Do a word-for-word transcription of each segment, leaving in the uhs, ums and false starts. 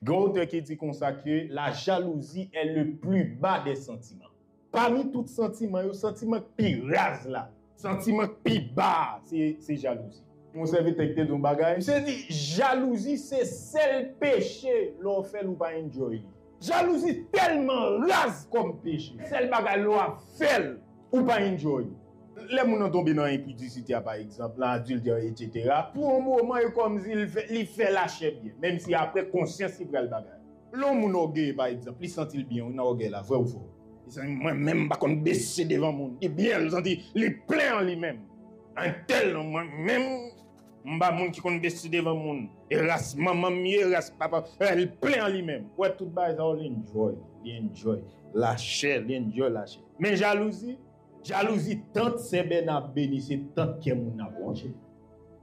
Gen otè ki di konsa ke la jalousie est le plus bas des sentiments. Pami tout santiman yo, santiman k pi raz la, santiman k pi ba a, se, se jalouzi. Yon sèvitè ki te di yon bagay, misye di, jalouzi se sèl peche lè w fè l ou pa enjoy li. Jalouzi tèlman raz kòm peche. Sèl bagay lè w ap fè l, ou pa enjoy. Lè moun nan tonbe nan enpidisite a, pa egzanp, nan adiltè, etsetera, pou yon moman, e kòmsi li fè, li fè lachè byen, menm si apre konsyans li pral bagay. Lè yon moun ògeye, pa egzanp, li santi l byen wi nan ògèy la, vrè ou fo? Li santi, mwen menm, m pa konn bese devan moun. Li byen, li santi li plen an li menm. Entèl non, mwen menm, m pa moun ki konn bese devan moun. E ras manman m ye, ras papa, e, li plen an li menm. Ou wè tout bagay sa yo, li enjoy, li enjoy lachè, li enjoy lachè. Men jalouzi, jalouzi, tant Sè Bèna ap beni, se tant kè moun nan ap wonje.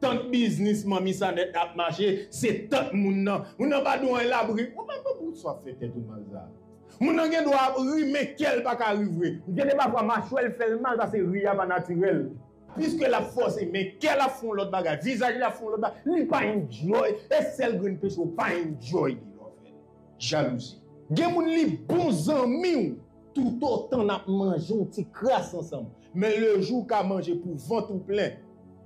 Tant biznis manmi Sanèt ap mache, se tant moun nan. Moun nan pa dwe anyen l ap ri. Ou pa konprann poukisa w ap fè tèt ou mal sa. Moun nan gen dwa ap ri, men kè l pa ka ri vre. Gen de pafwa, machwè l fè l mal paske ri a pa natirèl. Piske l ap fòse, men kè l ap fè yon lòt bagay, vizaj li ap fè yon lòt bagay, li pa enjoy. E sèl grenn peche w pa enjoy li lè w fè l. Jalouzi. Gen moun li bon zanmi w, toutotan n ap manje yon ti kras ansanm. Men lejou w ka manje pou vant ou plen,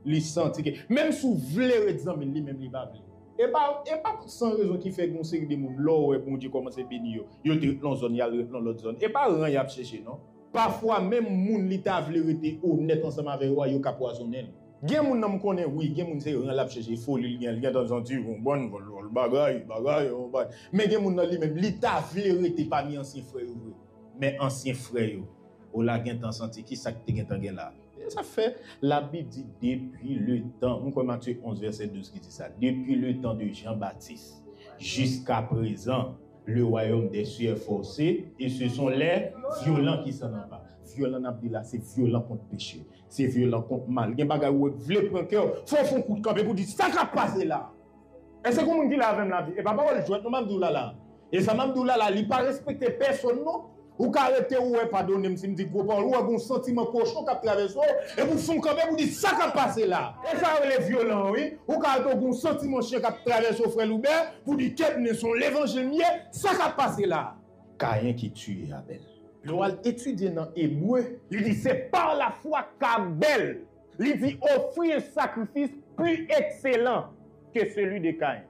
li santi ke, menm si w vle ret zanmi l, li menm li pa vle. E pa, e pa san rezon ki fè gen yon seri de moun, lè w wè Bondye kòmanse beni yo, yo te ret nan yon zòn, y al ret nan lòt zòn. E pa ran y ap chèche, non. Pafwa, menm moun li ta vle rete onèt ansanm avè yo a, yo ka pwazonnen l. Gen moun nan m konnen, wi, gen moun se ran l ap chèche, foli l gen, l gentan santi, konprann, vòl, vòl, bagay, bagay, konprann. Men gen moun nan li menm, li ta vle rete pami ansyen frè yo vre. Men ansyen frè yo, ou la gentan santi ki sa k te gentan gen la. E sa fè, Labib di, depuis le temps, m kwè Matye onz vèsè douz ki di sa, depuis le temps de Jean-Baptiste, jusqu'à présent, le royaume des cieux est forcé, et ce sont les violents qui s'en emparent. Vyolan n ap di la, se vyolan kont peche. Se vyolan kont mal. Gen bagay ou wè k vle pran kè w, fò w fè yon kout kanpe pou di, sa k ap pase la? Èske gen moun ki la avè m la di, e pa pawòl jwèt non m ap di w la la. E sa m ap di w la la, li pa respekte pèsonn non. Ou ka rete ou wè, padone m si m di gwo pawòl, ou wè gen yon santiman kochon k ap travèse w, epi w fè yon kanpe pou di sa k ap pase la. E sa yo rele vyolan wi. Ou ka rete w gen yon santiman chen k ap travèse w, frè Loubè, pou di kèt men se yon levanjil m ye, sa k ap pase la. Kayen ki tiye Abèl. Lè w al etidye nan Ebre, li di se par la foi qu'Abel, li di, offrit un sacrifice plus excellent que celui de Caïn.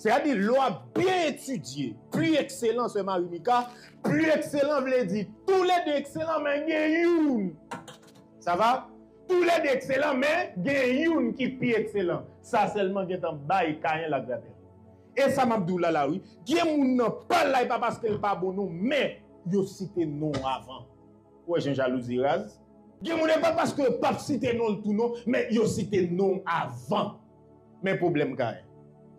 Sètadi, lè w ap byen etidye, plus excellent, sè Marie Mika, plus excellent vle di toulède ekselan, men gen youn. Sa va? Toulède ekselan, men gen youn ki pi ekselan. Sa sèlman gentan bay Kayen lagradèl. E sa m ap di w la la, wi. Gen moun nan pa la, e pa paske l pa bon, non, men yo site non w avan. Ou wè jan jalouzi raz? Gen moun, e pa paske yo p ap site non l tou, non, men yo site non w avan. Men pwoblèm Kayen.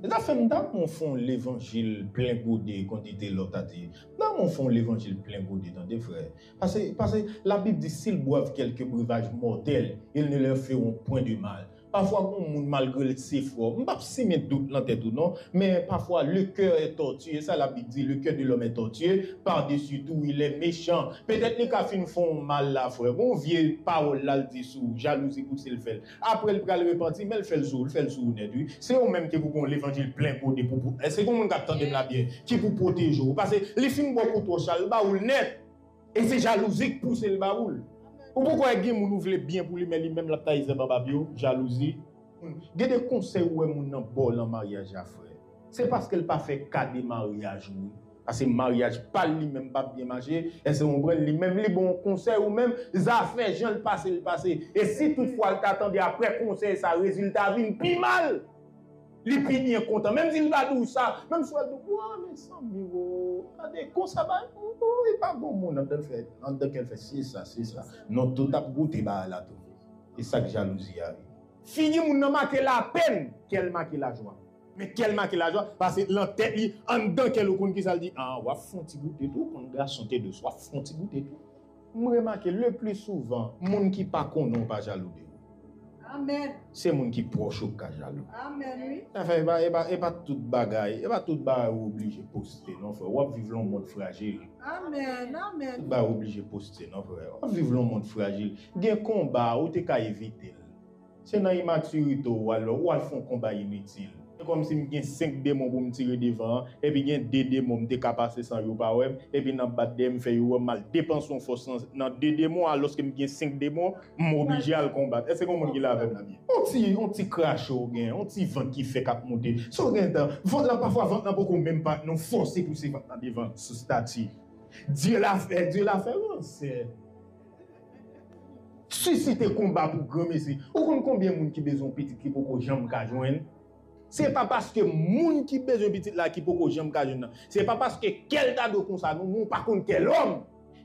E sa fè m ta renmen w fè yon levanjil plen gode, kon di te lòt a di. M ta renmen w fè yon levanjil plen gode, tande, frè. Paske, paske Labib di, s'ils boivent quelque breuvage mortel, ils ne leur feront point de mal. Pafwa, gen moun, malgre l se fò, m p ap simen dout nan tèt ou, non, men pafwa, le cœur est tortueux, e sa Labib di, le cœur de l'homme est tortueux, par-dessus tout, il est méchant. Petèt li ka fin fè w mal la, frè. Gon vye pawòl la l di sou ou, jalouzi pouse l fè l. Apre l pral repanti, men l fè l sou ou, l fè l sou ou nèt, wi. Se ou menm ki pou gon levanjil plen gode pou, pou, èske gon moun k ap tande m la byen, ki pou pwoteje w? Paske li fin ba w kout wòch la, l ba ou l nèt. E se jalouzi k pouse l ba ou l. Ou poko wè gen moun ou vle byen pou li, men li menm l ap taye zèb anba pye w, jalouzi. Gen de konsèy ou wè moun nan ba w lan maryaj la, frè. Se paske l pa fè ka de maryaj ou, wi. Paske maryaj pa l li menm p ap byen mache, èske w konprann? Li menm li ba w yon konsèy ou menm, zafè jan l pase, l pase. E si toutfwa l ta tande apre konsèy sa, rezilta vin pi mal. Li pi byen kontan. Menm si l pa di w sa, menm si w al di w, wa, mezanmi, wo, gade, konsa, ba, wo, e pa bon moun, anndan l fè, anndan kè l fè, se sa, se sa. Non, tout ap goute bagay la tou. E sa k jalouzi a, wi. Figi moun nan make lapèn, kè l make lajwa. Men kè l make lajwa, paske lan tèt li, anndan kè l, ou konn kisa l di, a, w ap fè yon ti goute tou, konn gason te dous, w ap fè yon ti goute tou. M remake, le pli souvan, moun ki pa konnen w pa jalou de ou. Amèn. Se moun ki pwòch ou k ka jalou. Amèn, wi. Anfen, e pa, e pa, e pa tout bagay, e pa tout bagay ou oblije poste, non, frè. W ap viv lan yon mond frajil. Amèn, amèn. Tout bagay ou oblije poste, non, frè. W ap viv lan yon mond frajil. Gen konba, ou te ka evite l. Se nan imatirite w al, w al fè yon konba initil. Kòmsi m gen senk demon pou m tire devan an, epi gen de demon m te ka pase san yo pa wè m, epi nan bat dèyè m fè yo wè m al depanse yon fòs nan, nan de demon, alòske m gen senk demon, m oblije al konbat. Èske gen moun ki la avè m la byen? On ti, on ti krache w gen, on ti vant ki fè k ap monte. Sa w gen tan, vant lan, pafwa vant lan poko menm pa, non, fòse pouse vant lan devan sou stati. Dye la fè, Dye la fè ransè. Sisite konba pou granmesi. Ou konn konbyen moun ki bezwen pitit ki poko janm ka jwenn? Se pa paske moun ki bezwen pitit la ki poko janm ka jwenn nan. Se pa paske kè l ta dwe konsa, non, men w pa konn kè lòm.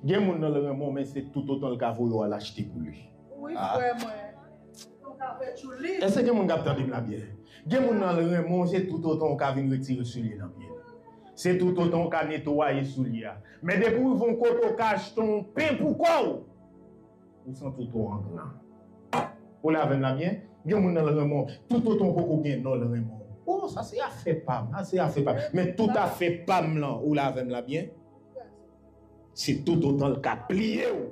Gen moun nan l renmen w, men se toutotan l ka voye w al achte pou li. Wi, frè mwen. Èske gen moun k ap tande m la byen? Gen moun nan l renmen w, se toutotan w ka vin retire soulye nan pye l. Se toutotan w ka netwaye soulye a. Men depi w rive yon kote w ka achte yon pen pou kò w, ou santi w twò angran. Ou la avè m la byen? Gen moun nan l renmen w, toutotan w poko gen non l renmen w. O, sa se afè pa m, sa se afè pa m. Men tout afè pa m lan, ou la avè m la byen? Se toutotan l ka pliye w.